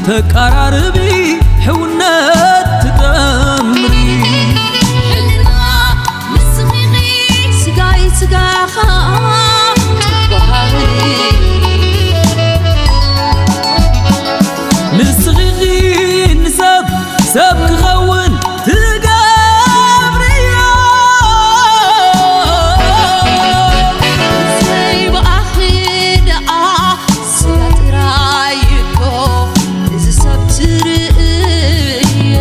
ተቃራርቢ ሕውነት ትጠምሪ። ሕልና ንስኺ ስጋይ ስጋኻ ትበሃሪ። ንስኺ ንሰብ ሰብ ክኸውን ትገብርዮ። ዘይብኣኺ ደኣ ስጋ ጥራይ እኮ እዚ ሰብ ትርእዮ።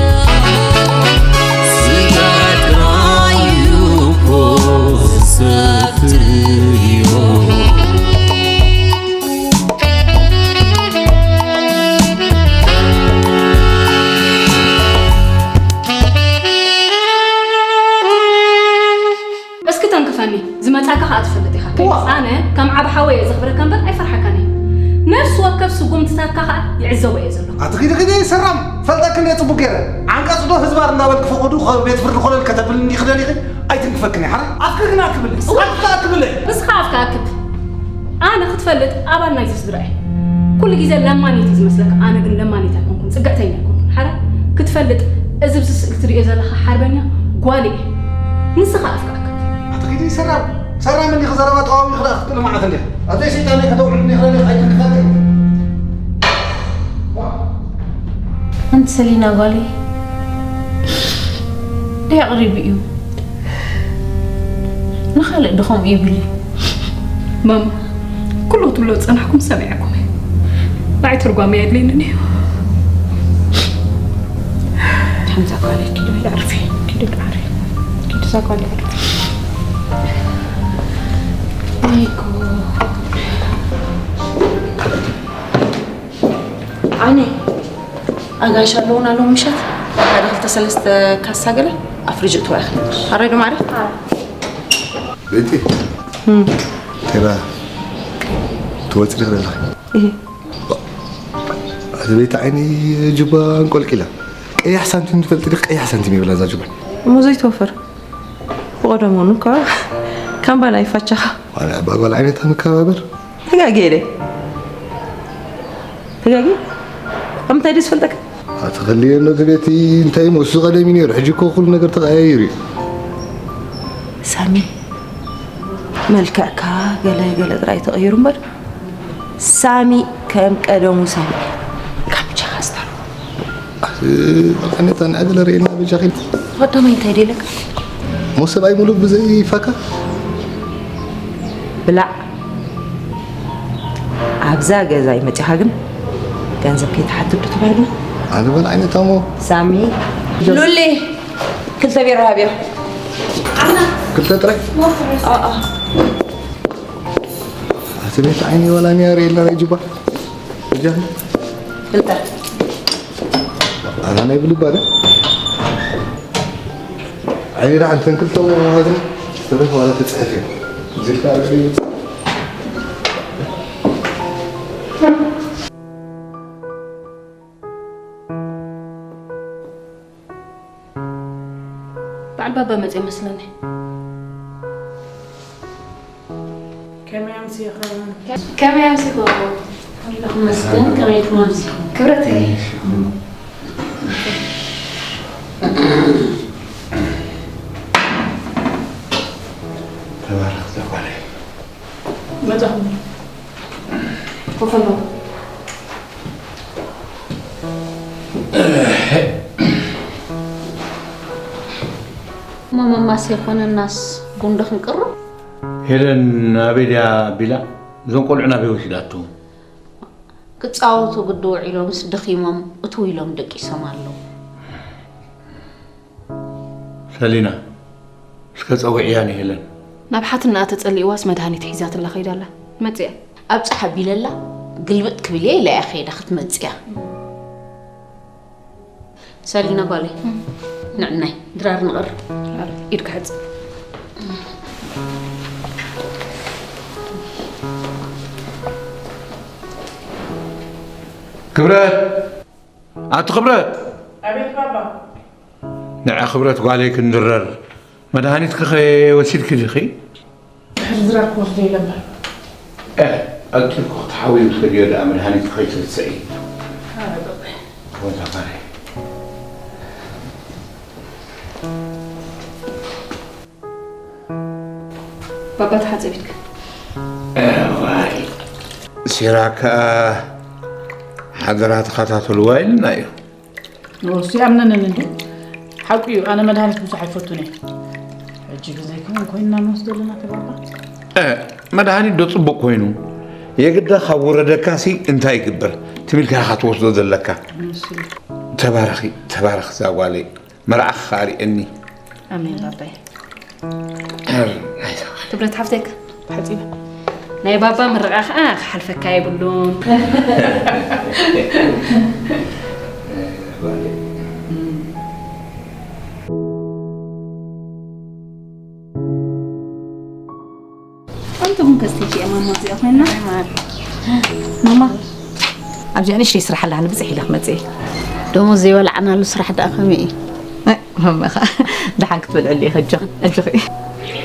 ስጋ ጥራይ እኮ እዚ ሰብ ትርእዮ። እስኪ ተንክፈኒ፣ ዝመጻካ ከኣ ትፈልጥ ኢኻ። እዋ። ኣነ ከም ዓቢ ሓወይ እየ ዘኽብረካ እምበር ኣይፈርሓካን እየ። ነፍሲ ወከፍ ስጉምትታትካ ከኣ ይዕዘቦ እየ ዘሎ። ኣቲ ኪዲ ኪዲ ሰራም፣ ፈልጠክን እየ ጽቡቅ ገይረ። ዓንቀጽ ዶ ህዝባር እናበልክ ፈቐዱ ካብ ቤት ፍርዲ ኮለል ከተብልኒ ክደሊኺ ኣይትንክፈክን እየ። ሓራ ኣፍክክን ኣክብል፣ ኣፍካ ኣክብለይ። ንስኻ ኣፍካ ኣክብ። ኣነ ክትፈልጥ ኣባል ናይዚ ስድራ እየ። ኩሉ ግዜ ለማኒት እዩ ዝመስለካ፣ ኣነ ግን ለማኒት ኣይኮንኩን፣ ጽግዕተኛ ኣይኮንኩን። ሓራ ክትፈልጥ እዚ ኣብዚ ስእሊ ትርእዮ ዘለኻ ሓርበኛ ጓለይ እየ። ንስኻ ኣፍካ ኣክብ። ኣቲ ኪዲ ሰራም፣ ሰራም እንዲኺ ዘረባ ጠዋዊ ክዳ ክትቅል ማለት እንዲኺ። ኣዘይ ሰይጣን እየ ከተውዕል እንዲኺ ለሊኽ ኣይትንክፋት። ኣንቲ ሰሊና ጓለይ፣ ደይ ኣቕሪቡ እዩ። ንኻልእ ድኸምኡ የብለይ። ማማ፣ ኩሉ ትብሎ ዝጸናሕኩም ሰሚዐኩም እየ። ንዓይ ትርጓሜ ኣየድልየንን እዩ። ሓንቲ ጓለይ፣ ኪዲ ኣዕርፊ፣ ኪዲ ኣዕርፊ፣ ኪዲ እዛ ጓለይ ኣዕርፊ። ኣይኮ። ዓይነይ፣ ኣጋይሽ ኣለዉና ሎም ምሸት ሓደ ክልተ ሰለስተ ካሳ ገለ ኣብ ፍሪጅ እትዋ ኢኺ። ኣረይ ዶ ማዕረ? ቤቲ፣ እም። ቴራ ትወፅእ ዲኺ ዘለኺ? እህ። ኣቲ ቤቲ ዓይነይ ጁባ እንቆልቂላ። ቀያሕ ሳንቲም ትፈልጢ ዲኺ? ቀያሕ ሳንቲም ይብላ እዛ ጁባ። እሞ ዘይትወፍር። ብቐደሙ እኳ ካምባላ ይፋቻኻ። ዋላ ኣባ ጓል ዓይነታ ንከባበር። ተጋግየ ደ? ተጋግየ? ኣብ ምንታይ ድዩ ዝፈልጠካ? ኣቲ ከልየ ኣሎ እቲ ቤቲ እንታይ እሞ እሱ ቀደም እዩ ነይሩ። ሕጂ እኮ ኩሉ ነገር ተቐያይሩ እዩ። ሳሚ፣ መልክዕካ ገለ ገለ ጥራይ ተቐይሩ እምበር፣ ሳሚ ከም ቀደሙ ሳሚ። ካብ ምቻኻ ስታር። ኣቲ ጓል ዓይነታ ንዕገለ ርእየና በጃኺ። ቀዳማይ እንታይ ደለካ? እሞ ሰብኣይ ሙሉእ ብዘይ ፋካ? ብላዕ። ኣብዛ ገዛ ይመጺኻ ግን ገንዘብ ከይትሓትት ዶ ተባሂሉ? ኣነ ጓል ዓይነታ እሞ። ሳሚ። ሉሊ፣ ክልተ ቢራ ሃብዮ። ክልተ ጥራይ? ኣኣ። ኣቲ ቤቲ ዓይኒ ዋላ ኒያር የለን ናይ ጁባ። እጃ። ክልተ። ኣና ናይ ብልባ ደ? ዓይኒ ደሓን ተን ክልተ መማሃዝን ተረፍ ዋላ ተጽሕፍ እዩ። ዝልካ ኣረገ ይውጽእ። በዓል ባባ መጽእ መስለኒ። ከመይ ኣምሲኻ? ከመይ ኣምሲኹም? ኣለኹ መስገን፣ ከመይ ኢኹም ኣምሲኹም? ክብረት። ተባረኽ ዘጓለይ። መጻኹም። ኮፍ በሉ። እሞ መማስ የኾነናስ ቡን ዶ ክንቅርብ? ሄለን ኣበይ ድያ ቢላ? እዞም ቆልዑ ናበይ ወሲዳቶም? ክጻወቱ ግዲ ውዒሎምስ ደኺሞም እትው ኢሎም ደቂሶም ኣለዉ። ሰሊና፣ እስከ ጸውዕያ ንሄለን። ናብ ሓትናኣ ተጸሊእዋስ መድሃኒት ሒዛትላ ከይዳ ኣላ። መጽያ። ኣብጽሕ ኣቢለላ፣ ግልብጥ ክብል እየ ኢላ እያ ከይዳ ክትመጽያ። ሰሊና ጓለይ፣ እም። ንዕናይ ድራር ንቐርብ። ድራር፣ ኢድካ ሕጽብ። ክብረት! ኣቲ ክብረት! ኣቤት ባባ። ንዓ ክብረት ጓለይ ክንድረር፣ መድሃኒትኪ ከ ወሲድኪ ዲኺ? ድሕሪ ድራር ክወስዶ ኢለ እምበር። እ፣ ቀልጢፍኪ ክትሓውዪ ውሰድዮ ደኣ፣ መድሃኒትኪ ከይትርስዒ። ኣረ ባባይ። ባባ ተሓጸብ ኢድካ። ሲራክ ከኣ ሓደራ ተኸታተልዋ ኢልና እዩ። እሱ ይኣምነንን እንዲ ሓቁ እዩ። ኣነ መድሃኒት ብዙሕ ኣይፈቱን እየ። ሕጂ ብዘይከውን ኮይንና ንወስዶ ኣለና ተባባ። እ፣ መድሃኒት ዶ ጽቡቕ ኮይኑ? የግዳ ካብ ወረደካሲ እንታይ ይግበር? ትም ኢልካ ኢኻ ትወስዶ ዘለካ። እሱ እዩ። ተባረኺ፣ ተባረኺ እዛ ጓለይ። መርዓኺ ከኣ ርኤኒ። ኣሜን ባባይ። ክብረት ሓፍተይ ሓጺበ። ናይ ባባ ምርቓ ኸኣ ክሓልፈካ የብሉን። ኣንተ እውን ከስተይቲ እያ ማማ እዚኣ ኮይና። ማማ ኣብዚኣ ንእሽተይ ስራሕ ኣላ፣ ኣነ ብፅሕ ኢለ ክመፅእ እየ። ደሞዝ ዘይበላዕናሉ ስራሕ ደኣ ከመይ እዩ? ኣይ፣ ማማ ኸዓ ደሓን ክትበልዕሉ ኢኺ፣ ኣጆኺ፣ ኣጆኺ።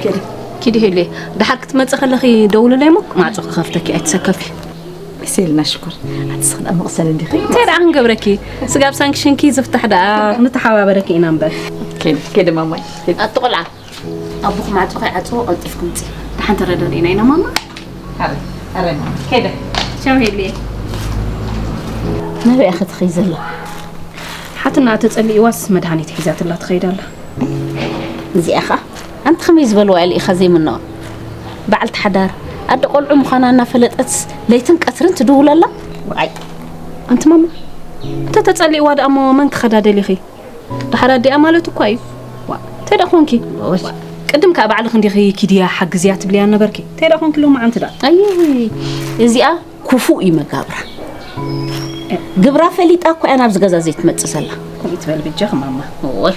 ኪዲ፣ ኪዲ ሄሉየ፣ ደሓር ክትመፅእ ከለኺ ደውልለይ እሞ ማዕፆ ክኸፍተኪ ኣይትሰከፊ። ደስ ኢልና ሽኮር። ኣቲ ስኽዳ መቕሰን እንዲኺ? እንታይ ደኣ ክንገብረኪ? ስጋብ ሳንክሽንኪ ዝፍታሕ ደኣ ክንተሓባበረኪ ኢና እምበር። ኬደ፣ ኬደ ማማይ። ኬደ። ኣቲ ቆልዓ፣ ኣቦኹም ዓፂኹ ይዓፅዎ፣ ቀልጢፍኩም ምፂ። ደሓን ተረዳዲእና ኢና ማማ። ኣረ፣ ኣረ ማማ። ኬደ። ቻው ሄሉየ። ናበይ ኢኺ ትኸይ ዘላ? ሓትና ተፀሊእዋስ መድሃኒት ሒዛትላ ትኸይድ ኣላ። እዚኣ ኸዓ ኣንቲ ከመይ ዝበልዋ ኢኻ ዘይምኖ? በዓልቲ ሓዳር፣ ኣደ ቆልዑ ምዃና እናፈለጠትስ ለይትን ቀትርን ትድውል ኣላ? ዋይ። ኣንቲ ማማ፣ እንተ ተጸሊእዋ ደኣ እሞ መን ክኸዳ ደሊኺ? ደሓር ኣዲኣ ማለት እኳ እዩ። ዋ፣ እንታይ ደኣ ኮንኪ? ኦይ። ቅድም ከኣ ባዕልኺ እንዲኺ ኪድያ ሓግዝያ ትብልያ ነበርኪ። እንታይ ደኣ ኮንኪ ሎማዓንቲ ደኣ? ኣይ፣ እዚኣ ክፉእ እዩ መጋብራ። ግብራ ፈሊጣ እኮ እያ ናብዚ ገዛ ዘይትመጽእ ዘላ። ከምኡ ትበል በጃኺ ማማ። ኦይ።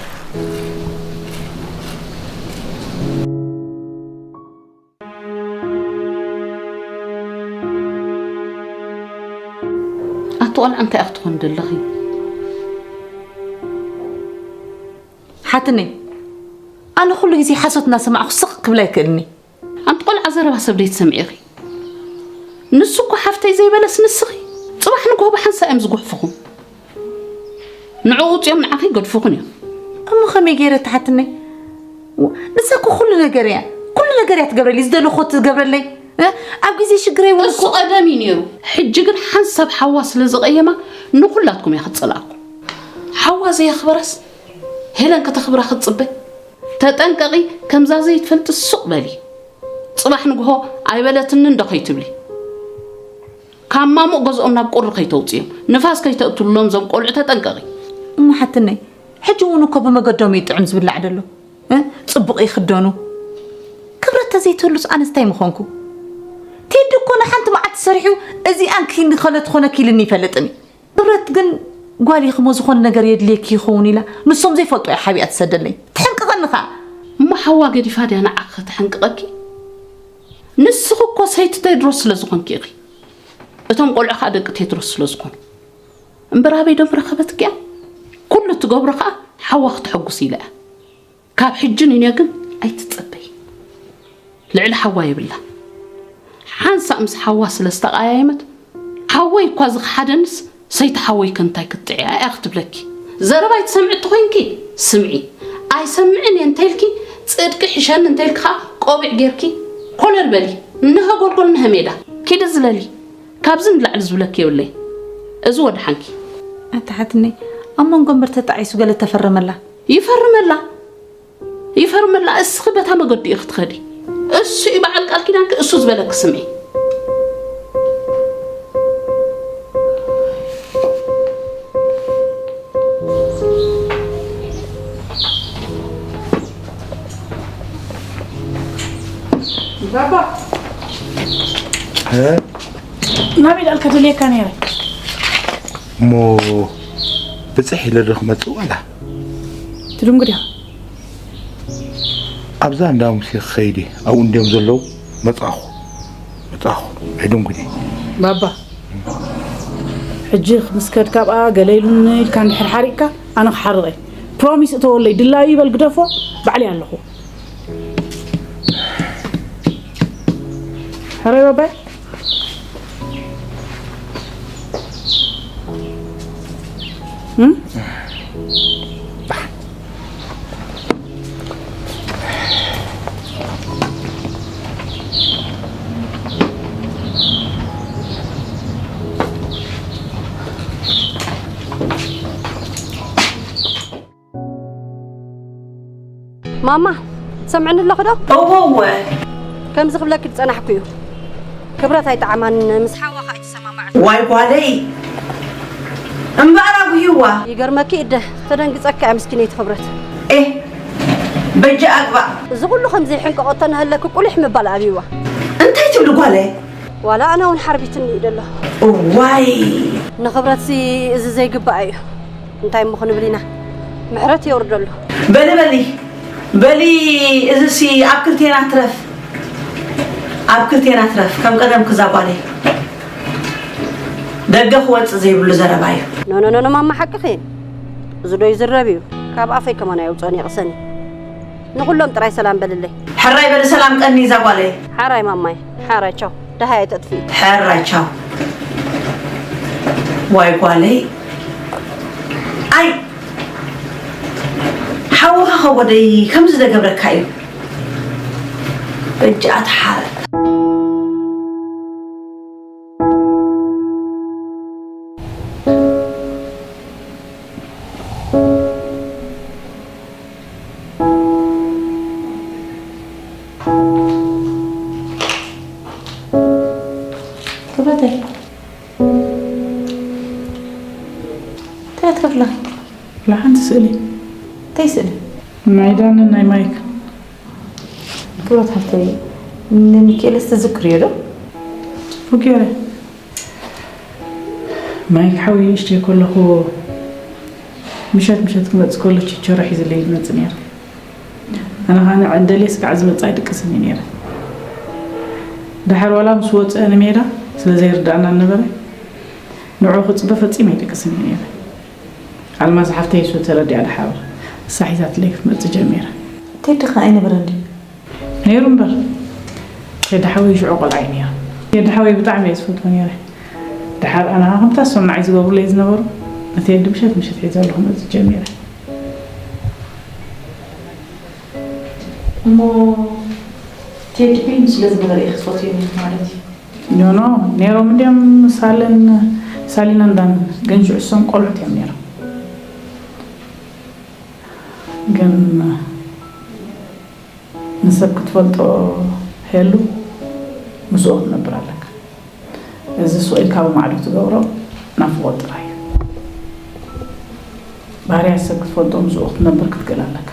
ኣቲ ቆልዓ እንታይ ኢኺ ትኾኒ ዘለኺ? ሓትነይ፣ ኣነ ኩሉ ግዜ ሓሶት እናሰማዕኹ ስቕ ክብል ኣይክእልኒ። ኣንቲ ቆልዓ ዘረባ ሰብ ደይትሰምዒ ኢኺ። ንሱ እኮ ሓፍተይ ዘይበለስ ንስኺ። ጽባሕ ንግሆ ብሓንሳእ እዮም ዝጉሕፉኹም። ንዕኡ ውጽኦም ንዓኺ ይገድፉኽን እዮም። እሞ ከመይ ገይረ ትሓትነይ? ው-፣ ንሳ እኮ ኩሉ ነገር እያ። ኩሉ ነገር እያ ትገብረለይ። ዝደለኹዎ ትገብረለይ። እ? ኣብ ግዜ ሽግረይ እውን እሱ እኮ ቀደም እዩ ነይሩ። ሕጂ ግን ሓንሳብ ሓዋ ስለ ዝቐየማ ንኹላትኩም እያ ክትጸልኣኩም። ሓዋ ዘየኽበረስ ሄለን ከተኽብራ ክትጽበ? ተጠንቀቒ፣ ከምዛ ዘይትፈልጢ ሱቕ በሊ። ጽባሕ ንግሆ ኣይበለትንን ዶ ከይትብሊ። ካብ ማሙቕ ገዝኦም ናብ ቁሪ ከይተውጽዮም፣ ንፋስ ከይተእትውሎም ዞም ቆልዑ ተጠንቀቒ። እሞ ሓትነይ፣ ሕጂ እውን እኮ ብመገዶም እዩ ጥዑም ዝብላዕ ደሎ። እ? ጽቡቕ ይኽደኑ። ክብረት ተዘይትህሉስ ኣነስ እንታይ ምኾንኩ? ቴዲ እኮ ንሓንቲ መዓልቲ ሰሪሑ እዚኣን ክንከለ ትኾነኪ ኢልኒ ይፈልጥኒ። ክብረት ግን ጓል ኢኺ እሞ ዝኾነ ነገር የድልየኪ ይኸውን ኢላ ንሶም ዘይፈልጡ እያ ሓቢኣ ትሰደለይ። ትሕንቅቐኒ ኸኣ። እሞ ሓዋ ገዲፋ ድያ ንዓኺ ከተሕንቅቐኪ? ንስኺ እኮ ሰይቲ ቴድሮስ ስለ ዝኾንኪ ኢኺ። እቶም ቆልዑ ኸኣ ደቂ ቴድሮስ ስለ ዝኾኑ። እምበር ኣበይ ዶም ረኸበትኪ እያ? ኩሉ እትገብሮ ኸኣ ሓዋ ክተሐጉስ ኢላ እያ። ካብ ሕጂ ንንዮ ግን ኣይትጸበይ። ልዕሊ ሓዋ የብላ። ሓንሳእ ምስ ሓዋ ስለ ዝተቐያየመት፣ ሓወይ እኳ ዝኸሓደንስ ሰይቲ ሓወይ ከ እንታይ ክትጥዕያ እያ ክትብለኪ። ዘረባ ኣይትሰምዒ እንተኾይንኪ ስምዒ። ኣይሰምዕን እየ እንተኢልኪ ጽድቂ ሕሸኒ እንተኢልኪ ኸኣ ቆቢዕ ጌርኪ ኮለል በሊ። እነሀ ጎልጎል እነሀ ሜዳ። ኪዲ ዝለሊ። ካብዚ ንላዕሊ ዝብለኪ የብለይ። እዚ ወድሓንኪ። ኣታ ሓትነይ፣ ኣብ መንጎ እምበር ተጣዒሱ ገለ ተፈረመላ። ይፈርመላ። ይፈርመላ። እስኺ በታ መገዱ ኢኺ ትኸዲ። እሱ እዩ በዓል ቃል ኪዳንኪ፣ እሱ ዝበለኪ ስምዒ። ባባ። እ? ናበይ ዳልካ ደልየካ ነይረ። እሞ ብፅሕ ኢለ ዶ ክመፅእ ዋላ? ትድንጉ ዲኻ? ኣብዛ እንዳ ሙሴ ክኸይድ እየ። ኣብኡ እንድዮም ዘለዉ። መጻኹ። መጻኹ። ኣይደንጉን እየ። ባባ፣ ሕጂ ምስ ከድካ ኣብኣ ገለ ኢሉኒ ኢልካ እንድሕር ሓሪቕካ፣ ኣነ ክሓርቕ እየ። ፕሮሚስ እተወለይ፣ ድላዩ ይበል ግደፎ፣ ባዕለይ ኣለኹ። ሕራይ ባባይ? እም? ማማ፣ ትሰምዕኒ ኣለኺ ዶ? እወ፣ እወ። ከምዚ ክብለኪ ዝጸናሕኩ እዩ። ክብረት ኣይጠዓማን፣ ምስ ሓዋ ኸኣ ኣይተሰማማዕን። ዋይ ጓለይ፣ እምበኣር ኣጉህይዋ። ይገርመኪ እደ፣ ተደንግጸኪ እያ ምስኪነይቲ ክብረት። ኤህ፣ በጃ ኣግባእ። እዚ ኩሉ ከም ዘይሕንቀቐቶ እናሃለኪ ቁሊሕ ምባል ኣብይዋ። እንታይ ትብሊ ጓለይ? ዋላ ኣነ እውን ሓርቢትኒ እዩ ደሎ። እዋይ። ንኽብረትሲ እዚ ዘይግባእ እዩ። እንታይ እሞ ክንብል ኢና? ምሕረት የውርደሉ። በሊ፣ በሊ፣ በሊ፣ እዚሲ ኣብ ክልቴና ትረፍ፣ ኣብ ክልቴና ትረፍ። ከም ቀደምኪ እዛ ጓለይ ደገ ክወጽእ ዘይብሉ ዘረባ እዩ። ኖ፣ ኖ፣ ኖ፣ ኖ፣ ማማ ሓቅኺ። እዚ ዶ ይዝረብ እዩ? ካብ ኣፈይ ከማን ኣየውጽኦን የቕሰኒ። ንኹሎም ጥራይ ሰላም በልለይ። ሕራይ በሊ ሰላም ቀኒ እዛ ጓለይ። ሓራይ ማማይ፣ ሓራይ ቻው። ደሃይ ኣይተጥፍኢ። ሕራይ ቻው። ዋይ ጓለይ። ኣይ፣ ሓውኻ ኸቦደይ ከምዚ ደገብረካ እዩ። በጃ ኣትሓረ። ክብረተይ፣ እንታይ ትከፍላ? ላ ሓንቲ ስእሊ። እንታይ ስእሊ? ናይ ዳንን ናይ ማይክ። ክብረት ሓፍተይ፣ ንሚካኤልስ ትዝክርዮ ዶ? ጽቡቅ ገይረ። ማይክ ሓወይ ንእሽተይ ከለኹ ምሸት ምሸት ክመጽእ ከሎ ችቸሮ ሒዝለይ ዝመጽእ ነይሩ። ኣነ ኸኣ ንዕንደሌ ስጋዕ ዝመጽእ ኣይድቅስን እዩ ነይረ። ድሓር ዋላ ምስ ወጸ ንሜዳ ስለ ዘይርድኣና ነበረ፣ ንዕኡ ክጽበ ፈጺመ ኣይድቅስን እዩ ነይረ። ኣልማዝ ሓፍተይ እሱ ተረዲኣ ድሓር እሳ ሒዛትለይ ክትመጽእ ጀሚራ። ቴዲ ኸኣ ኣይነበረን ድዩ? ነይሩ እምበር። ቴዲ ሓወይ ሽዑ ቆልዓ እዩ ነይሩ። ቴዲ ሓወይ ብጣዕሚ እየ ዝፈትዎ ነይረ። ድሓር ኣነ ኸኣ ከምታ እሶም ንዓይ ዝገብሩለይ ዝነበሩ፣ ንቴዲ ምሸት ምሸት ሒዘሉ ክመጽእ ጀሚረ። እሞ ቴዲ በይኑ ስለ ዝነበረ ኢኺ ትፈትውዮ ማለት እዩ? ኖ፣ ኖ፣ ነይሮም እንድዮም ሳለን፣ ሳሊናን ዳንን፣ ግን ሽዑ እሶም ቆልዑት እዮም ነይሮም። ግን ንሰብ ክትፈልጦ ሄሉ ምስኡ ክትነብር ኣለካ። እዚ ስቕ ኢልካ ብማዕዶ ትገብሮ ናፍቖት ጥራይ እዩ። ባህርያት ሰብ ክትፈልጦ ምስኡ ክትነብር ክትክእል ኣለካ።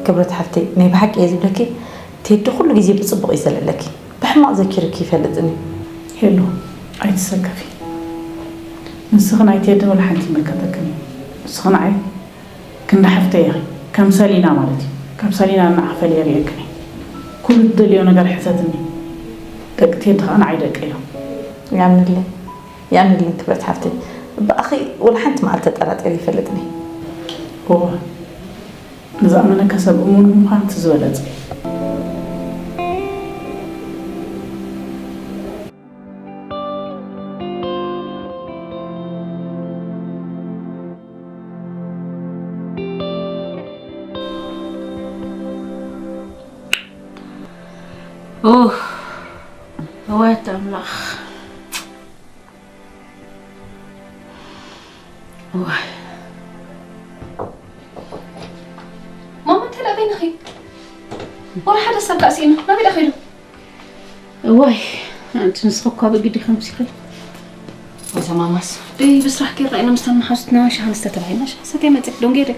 ክብረት ሓፍተይ፣ ናይ ብሓቂ እየ ዝብለኪ፣ ቴዲ ኩሉ ግዜ ብጽቡቕ እዩ ዘለለኪ። ብሕማቕ ዘኪርኪ ይፈልጥን እዩ። ሄሉ፣ ኣይትሰከፊ። ንስኺ ናይ ቴዲ ወላ ሓንቲ ይምልከተክን እዩ። ንስኺ ንዓይ ክንዲ ሓፍተይ ኢኺ። ከም ሰሊና ማለት እዩ። ካብ ሰሊና ንዓኺ ፈልየ ርእየክን እየ። ኩሉ ትደልዮ ነገር ሕተትኒ። ደቂ ቴዲ ኸኣ ንዓይ ደቂ እዮም። የኣምነለይ፣ የኣምነለይ ክብረት ሓፍተይ። ብኣኺ ወላ ሓንቲ መዓልቲ ተጠራጢረ ይፈልጥን እየ። እወ፣ ንዝኣመነካ ሰብ እሙን ምዃን እቲ ዝበለጸ እዩ። ኡፍ፣ ኣዋይ ኣምላኽ። ዋይ። ማማ፣ እንታይ ደኣ በይንኺ? ወላ ሓደ ሰብ ከኣ ስኢኑ። ናበይ ደኣ ከይዱ? እዋይ፣ ኣንቲ ንስኺ እኳ ብግዲ ከምዚኺ። እዛ ማማስ፣ ደይ ብስራሕ ጌርና ኢና ምስታ መሓዙትና ሻሂ ንስተ ተባሂልና፣ ሻሂ ሰትየ መጺእ፣ ደንጉየ ደ።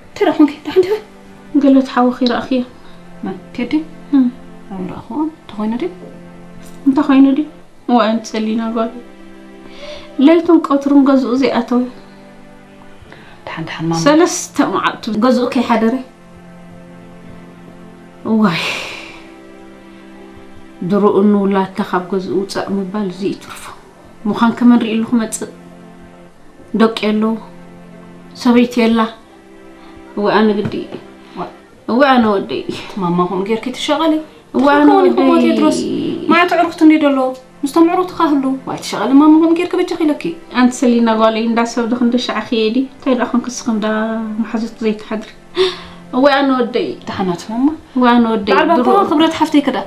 እንታይ ደኣ ኾንኪ? ደሓን ዲኺ? ገለ ትሓወኺ ረኣኽያ? መን? ቴዲ? እም። ኣይረኣኹዎን። እንተኾይኑ ድዩ? እንተኾይኑ ድዩ? እዋይ፣ ኣንቲ ሰሊና ጓል። ለይቱን ቀትሩን ገዝኡ ዘይኣተወ። ደሓን፣ ደሓን ማማ። ሰለስተ መዓልቱ ገዝኡ ከይሓደረ። እዋይ፣ ድሮኡ ንውላድካ ካብ ገዝኡ ውጻእ ምባል እዚ ይትርፎ። ምዃን ከመን ርእይሉ ክመጽእ? ደቂ ኣለዉ፣ ሰበይቲ የላ። እወ ኣነ ግዲ። ዋ። እወ ኣነ ወደይ። ማማ ከምኡ ጌርኪ ትሸቐሊ? እወ ኣነ ከምኡ ወደይ። ቴድሮስ፣ ማዕት ዕርክቱ እንዲ ደሎ። ምስቶም ኣዕሩኽትኻ ህሉ። ዋይ ትሸቐሊ ማማ፣ ከምኡ ጌርኪ በጃኺ ኢለኪ። ኣንቲ ሰሊና ጓለይ፣ እንዳ ሰብ ዶ ክንዲ ሻዕ ክየዲ? እንታይ ደኣ ኮንኪ እስኺ እንዳ መሓዙት ዘይትሓድሪ? እዋይ ኣነ ወደይ። ደሓናት ማማ። እዋይ ኣነ ወደይ። በዓል ባባ ድሮ ክብረት ሓፍተይ ክዳ።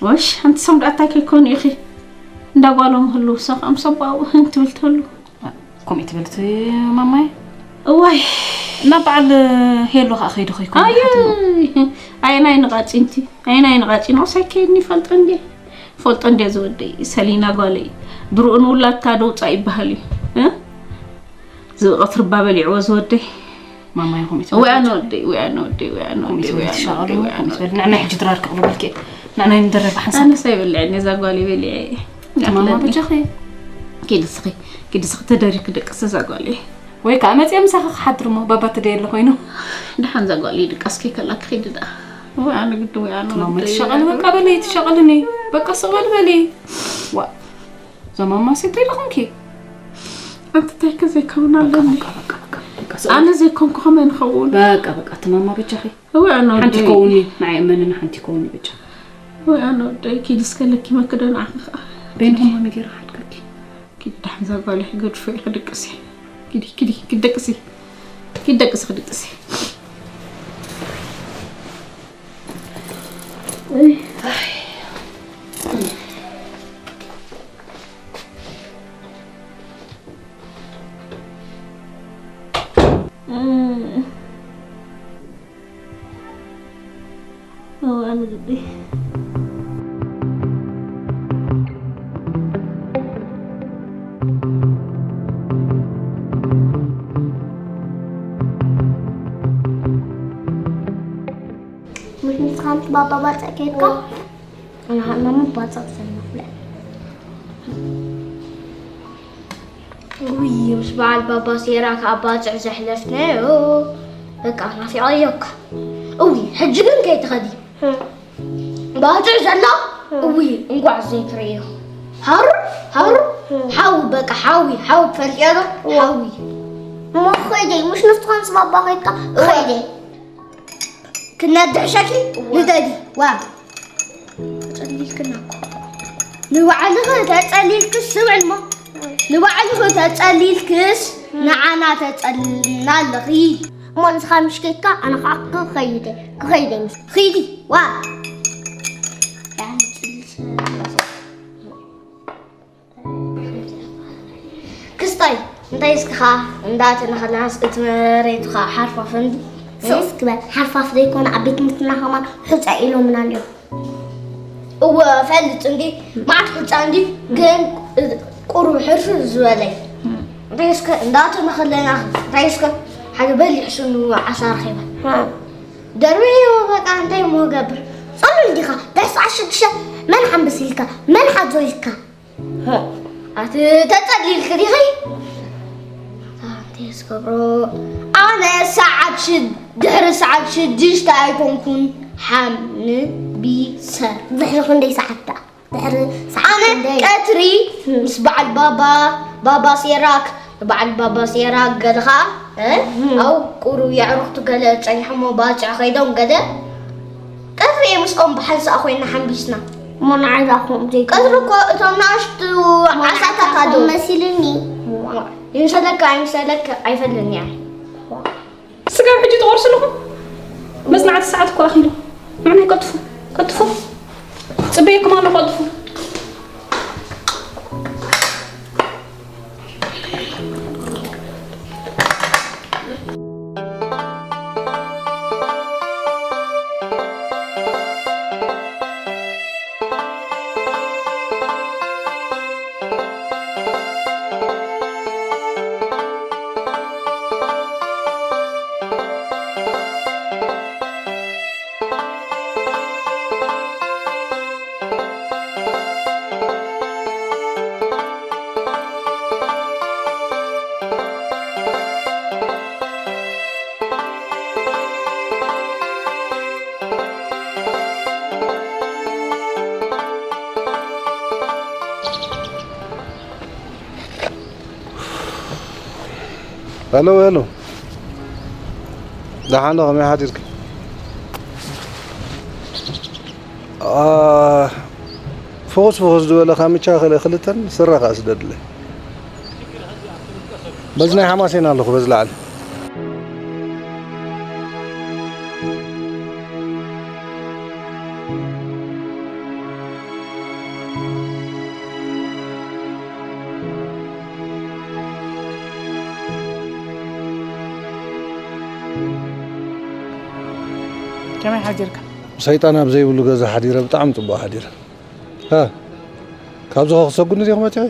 ወሽ፣ ኣንቲ ሰም ደኣ እንታይ ከይኮኑ ኢኺ? እንዳ ጓሎም ህሉ፣ ሰኽኣም ሰባኡ ትብል ተሉ። ከምኡ ትብል እቲ ማማይ? እዋይ። ናብ በዓል ሄሎ ኸዓ ከይዱ ከይኮነ ኣየ፣ ሓትሞ። ኣየናይ ንቓጺንቲ፣ ኣየናይ ንቓጺ ንቑሳይ ከይድኒ ይፈልጦ እንዴ? ፈልጦ እንዴ ዝወደይ፣ ሰሊና ጓለይ። ብርኡ ንውላድካ ደውጻእ ይበሃል እዩ። እ? ዝብቐት ርባ በሊዕዎ ዝወደይ። ማማይ ከምኡ ትብል ወይ ኣነ ወደይ፣ ወይ ኣነ ወደይ፣ ወይ ኣነ ከምኡ ወደይ፣ ትብል ወይ ኣነ ትሻቐሉ፣ ወደይ፣ ወይ ኣነ ከምኡ ትብል። ንዕና ሕጂ ድራር ክቕርበልኪ። ንዕና ንደረብ ሓንሳብ። ኣነስ ኣይበልዕን እዛ ጓለይ በሊዐ። ማማ በጃኺ። ኪዲ ስኺ፣ ኪዲ ስኺ ተደሪክ ደቅሲ እዛ ጓለይ። ወይ ከዓ መፅአ ምሳኺ ክሓድር እሞ ባባ ትደየ ኣሎ ኮይኑ። ደሓን እዛ ጓለይ ድቃስ ከይከላ ክኸይድ ደኣ። ወይ ኣነ ግዲ ወይ ኣነ ማማ ወደይ። ትሻቐሊ በቃ በሊ፣ ትሻቐልኒ። በቃ ስቕ በል በሊ። ዋ። እዛ ማማ ሲ እንታይ ደኹምኪ? ኣንቲ እንታይ ከ ዘይከውን ኣለኒ? በቃ፣ በቃ፣ በቃ፣ በቃ፣ ስቕ በል። ኣነ ዘይኮንኩ ከመይ ንኸውን? በቃ፣ በቃ፣ እቲ ማማ በጃኺ። እወ፣ ኣነ ሓንቲ ወደይ። ከውኒ፣ ንዓይ እመንኒ፣ ሓንቲ ከውኒ በጃ። እወ፣ ኣነ ወደይ፣ ኪዲ እስከ ለኪመኪ ዶ ንዓኺ ኸዓ? በይንኹም ማሚ ገይረ ክሓድገኪ። ኪዲ ዳሕን እዛ ጓለይ ክገድፎ ኢለ ክድቅስ እየ። ኪዲ፣ ኪዲ፣ ኪዲ ደቅሲ። ኪዲ ደቅሲ ክድቅስ እየ። እዋን ግዲ። ምሽ ንስኻ ምስ ባባ ባጽዕ ከይድካ? ኣነ ኸኣ ማማ ባጽዕ ዘላ። ውይ፣ ምስ በዓል ባባ ሴራ ካብ ባጽዕ ዘሕለፍናዮ፣ በቃ ናፊቐዮ እኳ። እውይ፣ ሕጂ ግን ከይትኸዲ። ባጽዕ ዘላ? እውይ፣ እንቋዕ ዘይትርእዮ። ሃሩ፣ ሃሩ፣ ሓዊ፣ በቃ ሓዊ፣ ሓዊ ትፈልጥዮ ዶ? እዋ። ሓዊ። እሞ ኸይደ፣ ምሽ ንስኻ ምስ ባባ ኸይድካ፣ እዋ። ኸይደ። ክነድሕሸኪ እዋ። ንደዲ፣ ዋ። ተጸሊልክና እኮ። ንባዕልኺ ተጸሊልክስ ስምዕልሞ። ንባዕልኺ ተጸሊልክስ ንዓና ተጸሊልና ኣለኺ። እሞ ንስኻ ምሽ ከይድካ ኣነ ኸዓ ክኸይደ፣ ክኸይደ ምሽ። ኺዲ፣ ዋ። ክስታይ፣ እንታይ እስኪ ኸዓ እንዳተናኸናስ እቲ መሬቱ ኸዓ ሓርፋፍ እንዲ። ስቕ እስኪ በል፣ ሓርፋፍ ዘይኮነ ኣብ ቤት ትምህርትና ከማን ሑጻ ኢሎምና እንድዮም። እወ፣ ፈልጥ እንዲ፣ መዓት ሑጻ እንዲ፣ ግን ቁሩብ ሕርፍር ዝበለ እዩ። እንታይ እስከ እንዳተናኸለና፣ እንታይ እስከ ሓደ በሊሕ ስኑ ዓሳ ረኺበ። ደርበዮ በቃ እንታይ እሞ ገብር? ጸሉል ዲኻ? ድሕሪ ሰዓት ሽዱሽተ መን ሓንብስ ኢልካ? መን ሓዞ ኢልካ? ኣቲ ተጸሊልኪ ዲኺ? ኣንቲ ዝገብሮ ኣነ ሰዓት ሽድ-፣ ድሕሪ ሰዓት ሽዱሽተ ኣይኮንኩን ሓንቢሰ። ድሕሪ ክንደይ ሰዓት ደኣ? ድሕሪ ሰዓት ኣነ ክንደይ? ቀትሪ ምስ በዓል ባባ፣ ባባ ሴራክ፣ በዓል ባባ ሴራክ ገለ ኸዓ፣ እ? እም። ኣብ ቁሩብ የዕሩኽቱ ገለ ጸኒሖሞ ባጽዕ ኸይዶም ገለ ቀትሪ እየ ምስኦም ብሓንሳእ ኮይና ሓንቢስና። እሞ ንዓይ ደኣ ከምኡ ዘይኮነ። ቀትሪ እኮ እቶም ንኣሽቱ እሞ ንዓይ ዓሳታት ደኣ ኣለዉ። ከምኡ መሲሉኒ። ይምሰለካ ኣይምሰለካ ኣይፈለኒ እየ። ስጋብ ሕጂ ትቖርሱ ኣለኹም? መጽናዕቲ ሰዓት እኮ ኣኺሉ። ንዓናይ ቀልጥፉ፣ ቀልጥፉ። ጽበየኩም ኣለኹ፣ ቀልጥፉ። ሄሎ፣ ሄሎ። ደሓን ዶ? ከመይ ሓዲርኪ? ኣ፣ ፍኹስ ፍኹስ ዝበለ ካምቻ ክልተ ክልተን ስረ ከኣ ስደድለይ። በዚ ናይ ሓማሴን ኣለኹ በዚ ላዕሊ። ከመይ ሓዲርካ? ሰይጣን ኣብ ዘይብሉ ገዛ ሓዲረ ብጣዕሚ ጽቡቕ ሓዲረ። ሃ፣ ካብዚ ኸ ክሰጉኒ ዲኹ መጺኺ?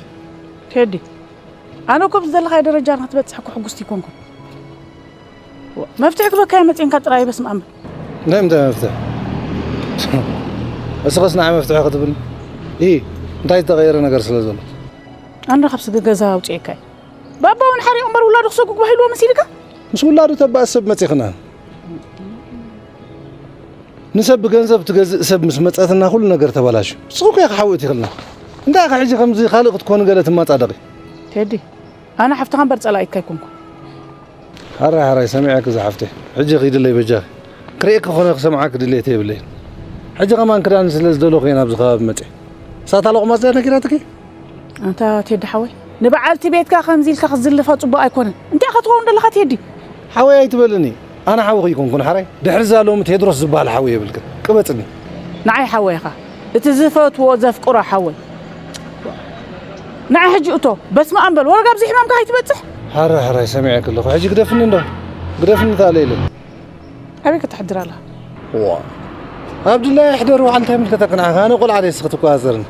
ቴዲ፣ ኣነ እኮ ኣብዚ ዘለኻዮ ደረጃ ንክትበጽሕ እኮ ሕጉስቲ ኣይኮንኩን። መፍትሒ ክበካ እየ መጺእንካ ጥራይ በስመ ኣብ። እንታይ ምንታይ መፍትሒ? እስኸስ ንዓይ መፍትሒ ክትብል? ኢ፣ እንታይ ዝተቐየረ ነገር ስለ ዘሎ? ኣነ ካብ ስገ ገዛ ኣውጺኤካ እየ። ባባ እውን ሓሪቑ እምበር ውላዱ ክሰጉግ ባሂልዎ መሲልካ? ምስ ውላዱ ተባእስ ሰብ መጺኽና። ንሰብ ብገንዘብ ትገዝእ ሰብ ምስ መጸትና ኩሉ ነገር ተበላሹ። ንስኺ እኮ ኢኺ ሓዊ እቲኽልና። እንታይ ኢኺ ሕጂ ከምዚ ካልእ ክትኮኒ ገለ ትመጻደቒ? ቴዲ፣ ኣነ ሓፍትኻ እምበር ጸላኢትካ ኣይኮንኩን። ሓራይ ሓራይ ሰሚዐኪ ዝሓፍተይ። ሕጂ ኺድለይ በጃኺ። ክርእየኪ ኮነ ክሰምዓኪ ድሌት የብለይን። ሕጂ ከማን ክዳን ስለ ዝደለኹ እየ ናብዚ ከባቢ መጺአ። እሳታ ሎቕማጽ ድያ ነጊራትኪ? ኣንታ ቴዲ ሓወይ፣ ንበዓልቲ ቤትካ ከምዚ ኢልካ ክትዝልፋ ጽቡቕ ኣይኮነን። እንታይ ኢኻ ትኸውን ዘለኻ ቴዲ? ሓወይ ኣይትበልኒ። ኣነ ሓውኺ ኣይኮንኩን ሓራይ። ድሕሪ እዛ ሎሚ ቴድሮስ ዝበሃል ሓወይ የብልክን። ቅበጽኒ። ንዓይ ሓወይ ኢኻ። እቲ ዝፈትዎ ዘፍቅሮ ሓወይ። ንዓይ ሕጂ እቶ፣ በስመ ኣብ በል። ወረጋ ኣብዚ ሕማምካ ከይትበጽሕ። ሓራይ ሓራይ ሰሚዐኪ ኣለኹ። ሕጂ ግደፍኒ እንዶ። ግደፍኒ ተኣለይለ። ኣበይ ከተሕድር ኣለኻ? ዋ። ኣብ ድላየ ሕደር ውዓል እንታይ ምልከተኪ ንዓኺ? ኣነ ቆልዓ ድየ እስኺ ትቆጻጸርኒ?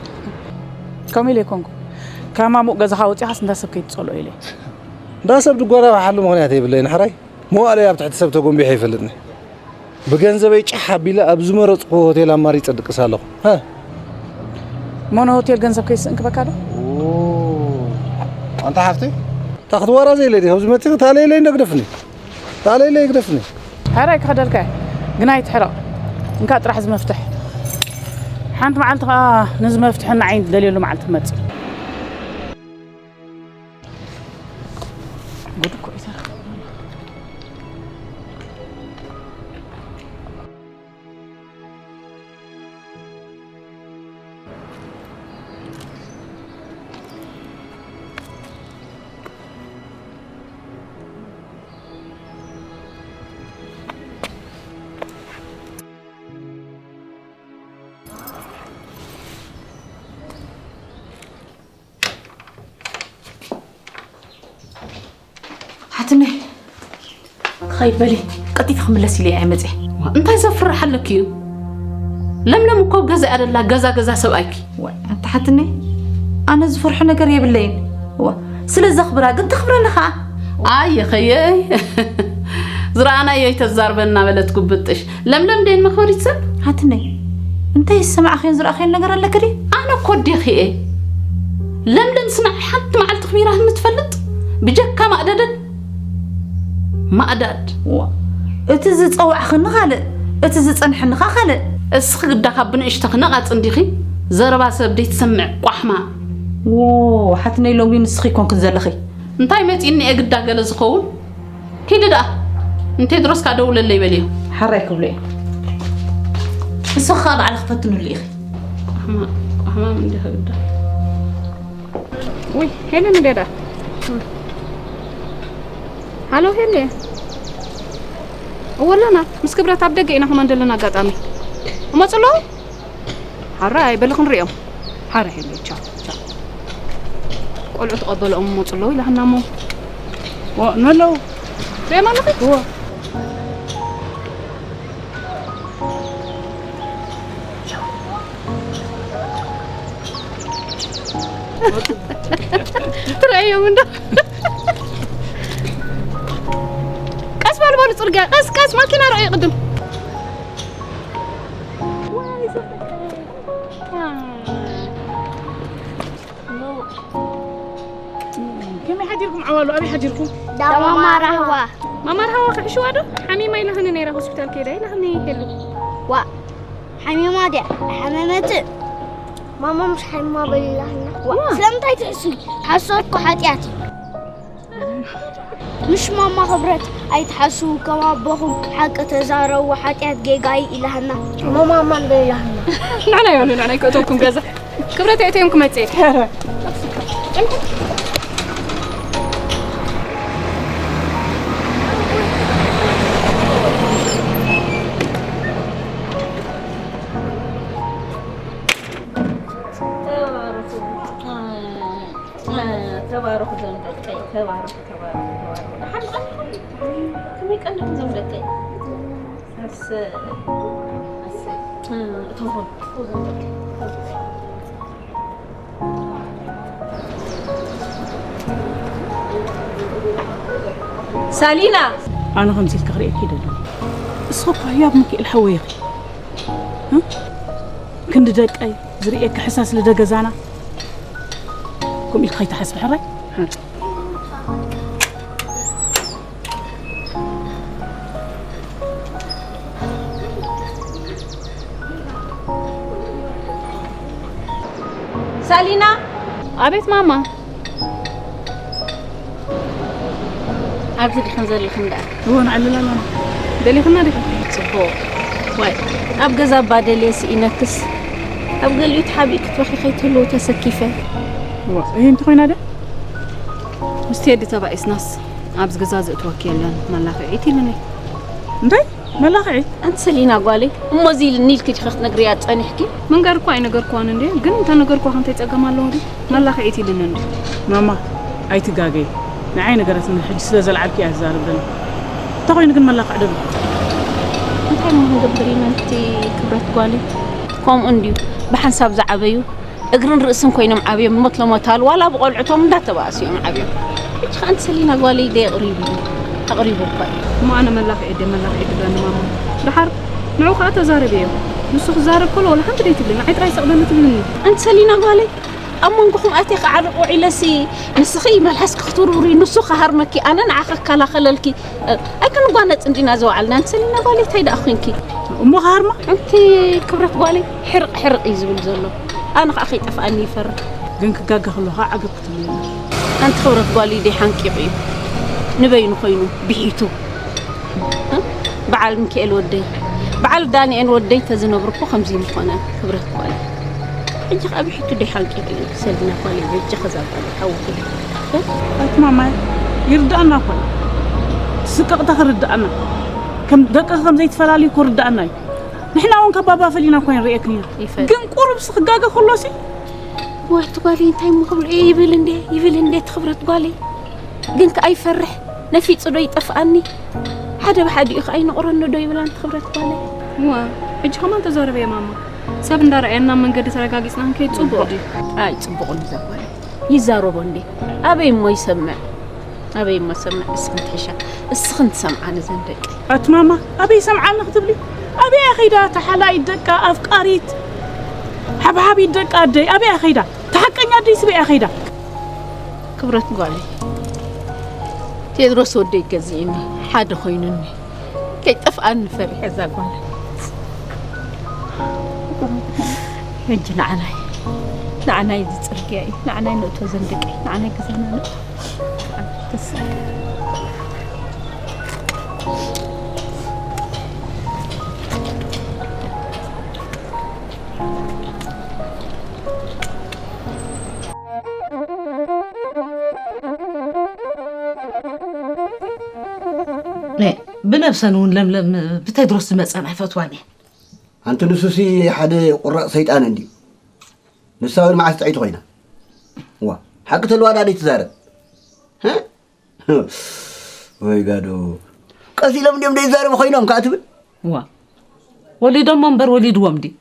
ከምኡ ኢለ ኣይኮንኩን። ካብ ማሙቕ ገዛኻ ወጺኻስ እንዳ ሰብ ከይትጸልኦ ኢለ። እንዳ ሰብ ድጓራባሓሉ ምኽንያት የብለይን ሓራይ። መዋእለይ ኣብ ትሕቲ ሰብ ተጎንቢሐ ኣይፈልጥን። ብገንዘበይ ጫሕ ኣቢለ ኣብ ዝመረጽኩዎ ሆቴል ኣማሪጸ ድቅስ ኣለኹ። ሃ? እሞ ንሆቴል ገንዘብ ከይስእን ክበካ ዶ? ኦ። ኣንታ ሓፍተይ፣ እታ ክትዋራ ዘይለ ዲኻ ኣብዚ መጺኺ ታለይለይ እንዶ ግደፍኒ። ታለይለይ ግደፍኒ። ሕራይ ክኸደልካ እየ፣ ግን ኣይትሕረቕ። እንካ ጥራሕ እዚ መፍትሕ። ሓንቲ መዓልቲ ኸኣ ነዚ መፍትሒ ንዓይ ደልየሉ መዓልቲ ክመጽእ። ጉድ እኮ እዩ ተረኺቡ። ሓትነይ፣ ኸይድ በሊ፣ ቀልጢፈ ክምለስ ኢለ እየ መፅየ። እንታይ ዘፍርሕ ኣለኪ እዩ? ለምለም እኮ ኣብ ገዛ እያ ደላ፣ ገዛ ገዛ ሰብኣይኪ። ዋይ፣ ኣንታ ሓትነይ፣ ኣነ ዝፈርሖ ነገር የብለይን። ዋ፣ ስለ ዘኽብራ ግን ተኽብረኒ ኸዓ። ኣየ ኸየይ፣ ዝረኣናዮ ይተዛርበን እናበለት ጉብጥሽ። ለምለም ደን መኽበሪት ሰብ? ሓትነይ፣ እንታይ ዝሰማዕኽዮን ዝረኣኽዮን ነገር ኣለኪ ድዩ? ኣነ እኮ ኣዴኺ እየ። ለምለምስ ንዓይ ሓንቲ መዓልቲ ኣኽቢራትኒ ትፈልጥ? ብጀካ ማእደደን ማእዳድ። ዋ፣ እቲ ዝጸዋዕኽኒ ካልእ፣ እቲ ዝጸንሐኒ ኸኣ ካልእ። እስኺ ግዳ ካብ ብንእሽቶኺ ነቓጽ እንዲኺ፣ ዘረባ ሰብ ደይትሰምዕ ቋሕማ። ዎ፣ ሓትነይ ሎሚ ንስኺ ኮንክን ዘለኺ። እንታይ መጺእኒ እየ ግዳ ገለ ዝኸውን? ኪዲ ደኣ ንቴድሮስ ከኣ ደውለለይ በልዮ። ሓራይ ክብሎ እየ። ንስኺ ከኣ ባዕልኺ ፈትንሉ ኢኺ። ኣሕማ-፣ ኣሕማም እንዲኺ ግዳ። ውይ፣ ሄለን እንዴ ደኣ? ሃሎ ሄሌ። እወ ኣለና። ምስ ክብረት ኣብ ደገ ኢና ከማን ዘለና ኣጋጣሚ። እመጹ ኣለዉ? ሓራይ በሊ ክንሪኦም። ሓራይ ሄሌ፣ ቻው፣ ቻው። ቆልዑ ተቐበልኦም እመጹ ኣለዉ ኢላትና እሞ። ዋ፣ ንበለዉ። ሪኦም ኣለኺ? እወ። ትርእዮም እንዶ። ቀስ በሉ፣ በሉ፣ ጽርግያ፣ ቀስ፣ ቀስ፣ ማኪና ርኣዩ ቅድም። ከመይ ሓዲርኩም ዓዋሉ? ኣበይ ሓዲርኩም? ዳ ማማ ራህዋ። ማማ ራህዋ ክሕሽዋ ዶ? ሓሚማ ኢላኽኒ ነይራ፣ ሆስፒታል ከይዳ ኢላኽኒ ሄሉ። ዋ፣ ሓሚማ ድያ? ሓመመት። ማማ ምሽ ሓሚማ በል ኢላኽና። ዋ፣ ዋ። ስለምንታይ ትሕስዊ? ሓሶት እኮ ሓጢኣት እዩ። ምሽ ማማ ክብረት ኣይትሓስዉ፣ ከም ኣቦኹም ሓቂ ተዛረቡ፣ ሓጢኣት ጌጋ እዩ ኢላኽና። ማማ ማን በል ኢላኽና። ንዕና ይበሉ፣ ንዕና ይከእተውኩም ገዛ። ክብረት፣ ኣእትዮም ክመጽእ። ተባረኹ። ተባረኹ ዞም ደቀይ፣ ተባረኹ፣ ተባረኹ፣ ተባረኹ። ደሓን፣ ደሓን፣ ደሓን። ከመይ ቀኒኹም ዞም ደቀይ? እሰይ፣ እሰይ። እቶም ሆን፣ ሆን ዞም ደቀይ። ሳሊና! ኣነ ከምዚ ኢልካ ክርእየኪ ይደሊ። እሱ እኮ ህያብ ሚካኤል ሓወይ ኢኺ። እ? ክንዲ ደቀይ ዝርእየኪ ሕሳስ ልደ ገዛና። ከምኡ ኢልኪ ከይትሓስቢ ሕራይ። ሳሊና! ኣቤት ማማ። ኣብዚ ዲኽን ዘለኽን ደኣ? እወ፣ ንዓልል ኣለና። ደሊኽና ዲኻ? ጽቡቕ። ዋይ፣ ኣብ ገዛ እባ ደልየ ስኢነክስ፣ ኣብ ገሊኡ ተሓቢእኪ ክትበኺ ከይትህልዊ ተሰኪፈ። እወ፣ እየ እንተኾይና ደ? ምስቲ የዲ ተባኢስናስ፣ ኣብዚ ገዛ ዘእትወኪ የለን፣ መላኽዒት ኢሉኒ። እንታይ? መላኽዒ? ኣንቲ ሰሊና ጓለይ፣ እሞ እዚ ኢልኒ ኢልኪ ዲኺ ክትነግርያ ጸኒሕኪ? ምንጋር እኮ ኣይነገርክዋን እንዴ፣ ግን እንተነገርክዋ ከ እንታይ ጸገም ኣለዎ ድዩ? መላኽዒት ኢልኒ እንዴ። ማማ፣ ኣይትጋገይ። ንዓይ ነገራትና ሕጂ ስለ ዘልዓልኪ እያ ትዛረብ ዘላ። እንተኾይኑ ግን መላኽዕ ዶ? እንታይ እሞ ክንገብር ኢና ኣንቲ ክብረት ጓለይ? ከምኡ እንድዩ፣ ብሓንሳብ ዝዓበዩ እግርን ርእስን ኮይኖም ዓብዮም፣ ሞት ለሞት ኣሉ፣ ዋላ ብቆልዕቶም እንዳተባእሱ እዮም ዓብዮም። ሕጂ ከኣ ኣንቲ ሰሊና ጓለይ ደይ ኣቕሪቡ እዩ። ኣቕሪቡ እኳ እዩ። እሞ ኣነ መላኽዒ ድየ መላኽዒ ትብለኒ ማማ? ደሓር ንዑ ከኣ ተዛረብዮ። ንሱ ክዛረብ ከሎ ዋላ ሓንቲ ደይ ትብሊ፣ ንዓይ ጥራይ ሰቕ በሊ ትብልኒ። ኣንቲ ሰሊና ጓለይ፣ ኣብ መንጎኹም ኣትየ ክዓርቕ ውዒለሲ፣ ንስኺ መልሓስኪ ክትውርውሪ፣ ንሱ ክሃርመኪ፣ ኣነ ንዓኺ ክከላኸለልኪ፣ እ፣ ኣይክንጓነጽ እንዲና ዝወዓልና። ኣንቲ ሰሊና ጓለይ፣ እንታይ ደኣ ኮይንኪ? እሞ ክሃርማ? ኣንቲ ክብረት ጓለይ፣ ሕርቕ ሕርቕ እዩ ዝብል ዘሎ። ኣነ ኸኣ ከይጠፍኣኒ ይፈርሕ። ግን ክጋገ ከሎ ኸኣ ዓገብ ክትብሊ የለን። ኣንቲ ክብረት ጓለይ ደይ ሓንቂቑ እዩ። ንበይኑ ኮይኑ፣ ብሒቱ። እ? በዓል ሚካኤል ወደይ፣ በዓል ዳንኤል ወደይ ተዝነብሩ እኮ ከምዚ ምኾነ፣ ክብረት ጓለይ። ሕጂ ኸኣ ብሒቱ ደይ ሓንቂቑ እዩ። ሰሊና ጓለይ፣ በጃኺ እዛ ጓለይ፣ ሓዊ ክብሪ። እ? ኣቲ ማማይ፣ ይርድኣና እኮ እዩ። ትስቀቕ እታ ክርድኣና። ከም ደቅኺ ከም ዘይትፈላልዩ ክርድኣና እዩ። ንሕና እውን ካብ ባባ ፈሊና እኮ ኣይንርእየክን ኢና። ይፈል- ግን ቁሩብ ሲ ክጋገ ከሎሲ፣ ዋይ፣ እቲ ጓለይ እንታይ እሞ ክብሎ እየ ይብል እንዴ፣ ይብል እንዴ፣ እቲ ክብረት ጓለይ። ግን ከኣ ይፈርሕ፣ ነፊጹ ዶ ይጠፍኣኒ? ሓደ ብሓዲኡ ከኣ ይነቑረኒ ዶ ይብል ኣንቲ ክብረት ጓለይ። እዋ፣ ሕጂ ከማን ተዛረበ እየ ማማ። ሰብ እንዳረኣየና ኣብ መንገዲ ተረጋጊጽና ክንከይድ ጽቡቕ ድዩ? ኣይ፣ ጽቡቕ እዩ እዛ ጓለይ። ይዛረቦ እንዴ? ኣበይ እሞ ይሰምዕ? ኣበይ እሞ ሰምዕ? እስኽን ትሕሻ፣ እስኽን ትሰምዓኒ ዘን ደቂ። ኣቲ ማማ፣ ኣበይ ሰምዓኒ ክትብሊ? ኣበይ እያ ከይዳ? ተሓላይት ደቃ፣ ኣፍቃሪት፣ ሓብሓቢት ደቃ ኣደይ፣ ኣበይ እያ ከይዳ? ተሓቀኛ ኣደይ ስበይ እያ ከይዳ? ክብረት ጓለይ፣ ቴድሮስ ወደይ ገዚእኒ፣ ሓደ ኮይኑኒ፣ ከይጠፍኣኒ ፈሪሐ እዛ ጓል። ሕጂ ንዓናይ፣ ንዓናይ እዚ ጽርግያ እዩ፣ ንዓናይ ንእቶ ዘንድቀይ፣ ንዓናይ ገዛና ንእቶ። ተስፋ። ነ-፣ ብነብሰን እውን ለምለም ብቴድሮስ ዝመፀን ኣይፈትዋን እየ። ኣንቲ ንሱሲ ሓደ ቁራፅ ሰይጣን እንድዩ። ንሳ እውን መዓስ ጥዕይቲ ኮይና። ዋ፣ ሓቂ ተልዋ ዳ ደይትዛረብ። ሀ? ወይ ጋዶ። ቀስ ኢሎም እንድዮም ደይዛረቡ ኮይኖም ከኣ ትብል? ዋ፣ ወሊዶሞ እምበር ወሊድዎም ድዩ?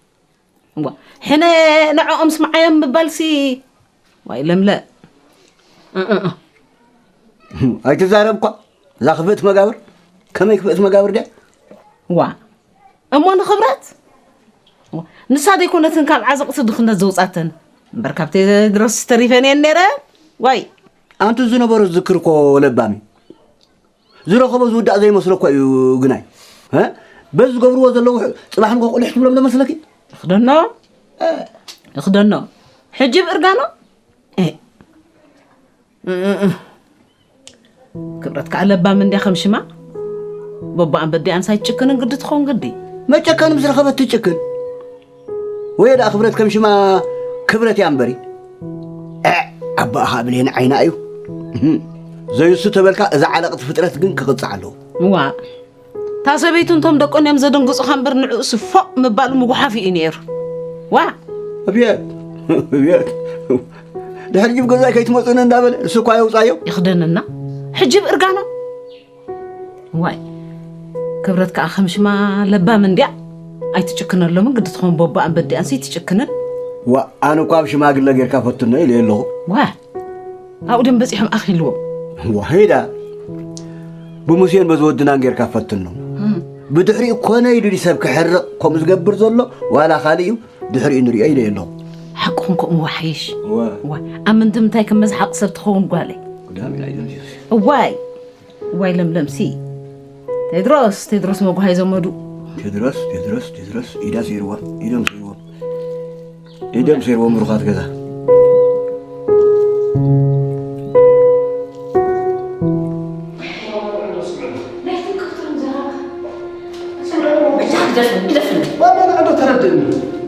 ዋ፣ ሕነ ንዕኦም ስምዓዮም ምባልሲ። ዋይ ለምለ። እ፣ እ፣ እ። ኣይትዛረብ እኳ። እዛ ክፍእቲ መጋብር። ከመይ ክፍእቲ መጋብር ድያ? ዋ፣ እሞ ንኽብረት? ዋ፣ ንሳ ደይኮነትን ካብ ዓዘቕቲ ድኽነት ዘውጻተን። እምበር ካብ ቴድሮስ ተሪፈን እየን ነይረ። ዋይ። ኣንቱ ዝነበሮ ዝዝክር እኮ ለባም እዩ። ዝረኸቦ ዝውዳእ ዘይመስሎ እኮ እዩ ግናይ። እ? በዚ ዝገብርዎ ዘለዉ ሕ-፣ ጽባሕ ንጎ ቁልሕ ትብሎም ዶ መስለኪ? እኽደኖ። እ። እኽደኖ። ሕጂ ብእርጋኖ? እ። እ፣ እ፣ እ። ክብረት ከኣ ለባም እንድያ ከም ሽማ። በቦኣን በዲኣንስ ኣይትጭክንን ግዲ ትኸውን ግዲ። መጨከኒ ምስ ረኸበት ትጭክን። ወይ ደኣ ክብረት ከም ሽማ ክብረት እያ እምበሪ። እ፣ ኣባኻ ብሌን ዓይና እዩ። እህም። ዘዩሱ ተበልካ፣ እዛ ዓለቕቲ ፍጥረት ግን ክቕጻዕ ኣለዎ። ዋ፣ እታ ሰበይቱ እንቶም ደቆን እዮም ዘደንግጹኻ እምበር፣ ንዕኡስ ፎቕ ምባሉ ምጉሓፍ እዩ ነይሩ። ዋ! ኣብየት፣ ኣብየት። ድሕሪ ጅብ ገዛይ ከይትመጹኒ እንዳበለ፣ እሱ እኳ የውጻዮ። ይኽደነና። ሕጂ ብእርጋኖ። ዋይ፣ ክብረት ከኣ ከም ሽማ ለባም እንድያ። ኣይትጭክነሎምን፣ ግዲ ትኸውን ቦባኣን በዲኣንሲ ትጭክንን። ዋ፣ ኣነ እኳ ኣብ ሽማግለ ጌርካ ፈትኖ ኢለ ኣለኹ። ዋ፣ ኣብኡ ድም በጺሖም ኣኺልዎም። ዋሂዳ፣ ብሙሴን በዚ ወድናን ጌርካ ፈትኖ። እም። ብድሕሪኡ ኮነ ኢሉ ድዩ ሰብ ክሕርቕ ከምኡ ዝገብር ዘሎ፣ ዋላ ካልእ እዩ፣ ድሕሪኡ ንሪኦ ኢለ ኣለኹ። ሓቅኹም ከምኡ ወሓይሽ። ዋ። ዋ፣ ኣብ ምንታይ ከም መዝሓቕ ሰብ ትኸውን ጓለይ። ጉዳም ኢላ ኢሎም ጀርሲ። እዋይ፣ እዋይ ለምለምሲ። ቴድሮስ፣ ቴድሮስ መጓሃይ ዘመዱ። ቴድሮስ፣ ቴድሮስ፣ ቴድሮስ፣ ኢዳ ስይርዋ፣ ኢዶም ስይርዎም። ኢዶም ስይርዎም ብሩኻት ገዛ። ግደፍኒ፣ ግደፍኒ። ባባ ንዕዶ ተረድእኒ።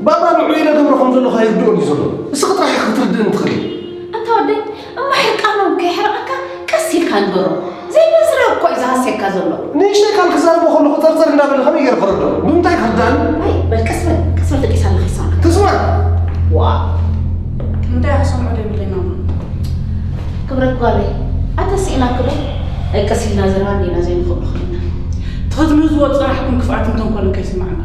ባባ ንዑ ኢለ ገብሮ ከም ዘለኹ ኣይርድኦን እዩ ዘሎ። እስኺ ጥራሕ ኢኺ ክትርድእኒ ትኽእሊ። ኣንታ ወደይ፣ እሞ ሕርቃኖም ከይሕርቐካ ቀስ ኢልካ ንገሮ። ዘይመዝረብ እኮ እዩ ዝሃስየካ ዘሎ። ንእሽተይ ቃል ክዛረቦ ከለኹ ጸርጸር እንዳበለ ከመይ ገይረ ክረድኦ? ብምንታይ ክርዳእኒ? ኣይ፣ በል ቀስ በል፣ ቀስ በል ደቂሳ ኣለኺ ይስማዕ። ትስማዕ? ዋ። እንታይ ክሰምዖ ዘይብለይ ማማ? ክብረት ጓለይ፣ ኣተ ስኢና ክብረት፣ ኣይ ቀስ ኢልና ዘረባ እንዲና ዘይንኽእሎ ኮይና። ትኽትምህዝዎ ጽናሕኩም ክፍኣትን ተንኮልን ከይስማዓና።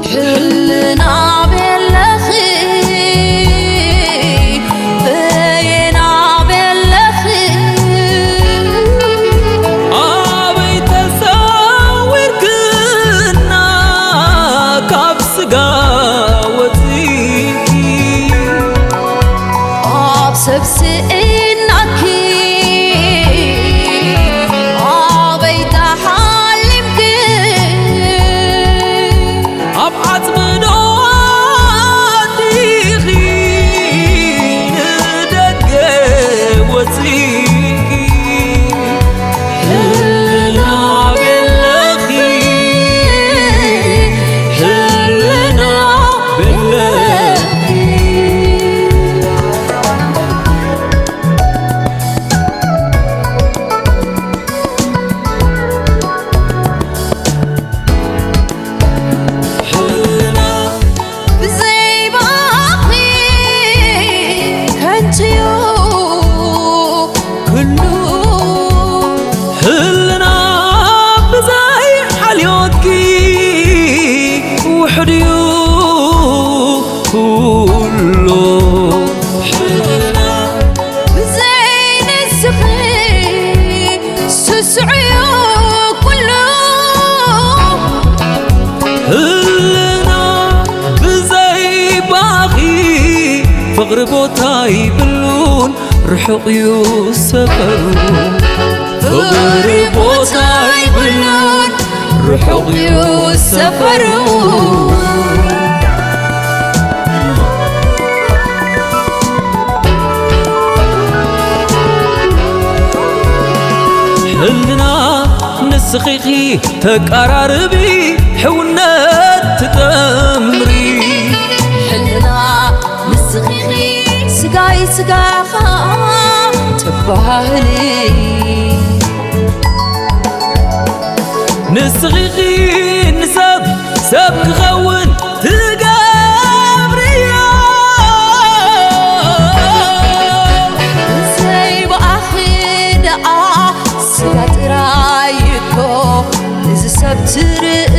ሕልና ቤለኺ በየና ቤለኺ ኣበይ ተሰዊርክና ካብ ስጋ ወፂእኪ ኣብ ሰብ ስኢናኪ ኣበይ ተሓሊምኪ ኣብ ዓጽሚ ዶ ኣቲኺ ንደገ ወጺእኪ? ሕልና ቤለኺ፣ ሕልና ቤለኺ። ሕልና ብዘይ ባኺ ከንቱ'ዩ ኩሉ። ሕልና ብዘይ ሓልዮትኪ ውሑድ'ዩ ኩሉ። ሕልና ብዘይ ንስኺ ስሱዕ'ዩ ኩሉ። ህልና ብዘይ ባኺ ፍቕሪ ቦታ ይብሉን ርሑቕ እዩ ሰፈሩ። ፍቕሪ ቦታ ይብሉን ርሑቕ እዩ ሰፈሩ። ሕልና ንስኺ ኢኺ ተቃራርቢ ሕውነት ትጠምሪ። ሕልና ንስኺ ኢኺ ስጋይ ስጋኻ ትበሃህሊ። ንስኺ ኢኺ ንሰብ ሰብ ክኸውን ትገብርዮ። ብዘይ ብኣኺ ደኣ ስጋ ጥራይ እኮ እዚ ሰብ ትርኢ